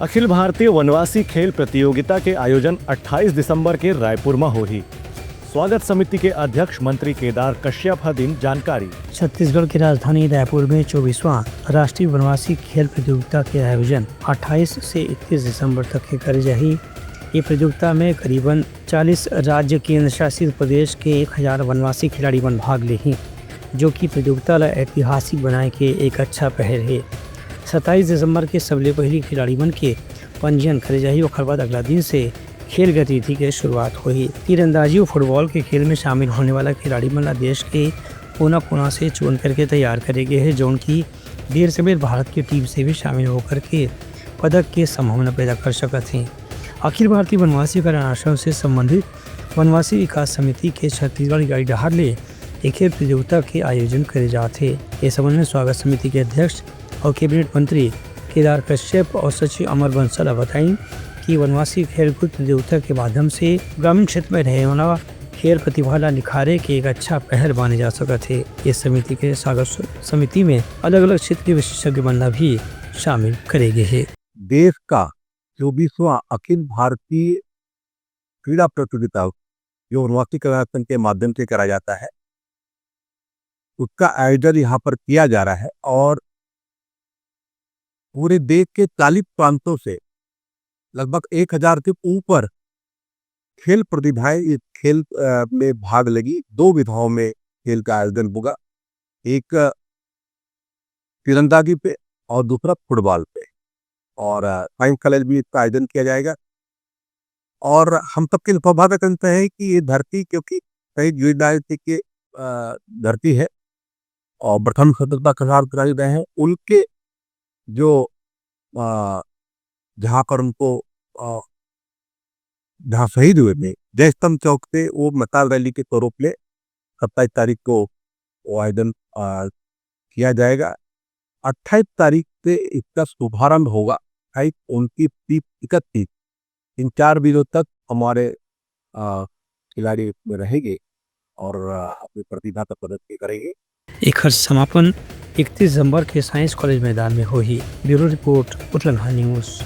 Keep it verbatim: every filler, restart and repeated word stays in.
अखिल भारतीय वनवासी खेल प्रतियोगिता के आयोजन अट्ठाईस दिसंबर के रायपुर म होही। स्वागत समिति के अध्यक्ष मंत्री केदार कश्यप ह दिन जानकारी। छत्तीसगढ़ के राजधानी रायपुर में चौबीसवाँ राष्ट्रीय वनवासी खेल प्रतियोगिता के आयोजन अट्ठाईस से इकतीस दिसंबर तक के करे जाही। ये प्रतियोगिता में करीबन चालीस राज्य केंद्र शासित प्रदेश के एक हजार वनवासी खिलाड़ी मन भाग लेही, जो कि प्रतियोगिता ला ऐतिहासिक बनाए के एक अच्छा पहल हे। सत्ताईस दिसंबर के सबले पहिली खिलाड़ी मन के पंजीयन करे जाही, ओखर बाद अगला दिन से खेल गतिविधि के शुरुआत होही। तीरंदाजी अउ फुटबॉल के खेल में शामिल होने वाला खिलाड़ी मन ला देश के कोना-कोना से चुन करके तैयार करे गे हे, जौन की देर सवेर भारत के टीम से भी शामिल होकर के पदक के संभावना पैदा कर सकत हे। अखिल भारतीय वनवासी कल्याण आश्रम से संबंधित वनवासी विकास समिति के छत्तीसगढ़ इकाई डहार ले ए खेल प्रतियोगिता के आयोजन करे जात हे। ए संबंध में स्वागत समिति के अध्यक्ष अउ कैबिनेट मंत्री केदार कश्यप अउ सचिव अमर बंसल ह बताइन कि वनवासी खेलकूद प्रतियोगिता के माध्यम से ग्रामीण क्षेत्र में रहे वाला खेल प्रतिभा ला निखारे के एक अच्छा पहल माने जा सकत हे। ये समिति के स्वागत समिति में अलग-अलग क्षेत्र के विशेषज्ञ मन ला भी शामिल करे गे हे। देश का चौबीसवाँ अखिल भारतीय क्रीड़ा प्रतियोगिता, जो वनवासी कल्याण संघ के माध्यम से करा जाता है, उसका आयोजन यहाँ पर किया जा रहा है और पूरे देश के चालीस प्रांतों से लगभग एक हजार से ऊपर खेल प्रतिभाएं इस खेल, अ, में भाग लेगी। दो विधाओं में खेल का आयोजन होगा, एक तीरंदाजी पे और दूसरा फुटबॉल पे। और, अ, साइंस कॉलेज भी इसका आयोजन किया जाएगा। और हम सबके सौभाग्य करते हैं कि ये धरती, क्योंकि शहीद वीर नारायण सिंह की, अ, धरती है और प्रथम स्वतंत्रता संग्राम सेनानी रहे हैं, उनके जो, अ, जहाँ पर उनको, अ, जहाँ शहीद हुए थे, जय स्तंभ चौक से वो मशाल रैली के स्वरूप में सत्ताईस तारीख को वो आयोजन, अ, किया जाएगा। अट्ठाईस तारीख से इसका शुभारंभ होगा, अट्ठाईस, उनतीस, तीस, इकतीस, इन चार दिनों तक हमारे, अ, खिलाड़ी इसमें रहेंगे और, अ, अपनी प्रतिभा का प्रदर्शन करेंगे। एखर समापन इकतीस दिसंबर के साइंस कॉलेज मैदान में होही। ब्यूरो रिपोर्ट, उतलंघा न्यूज़।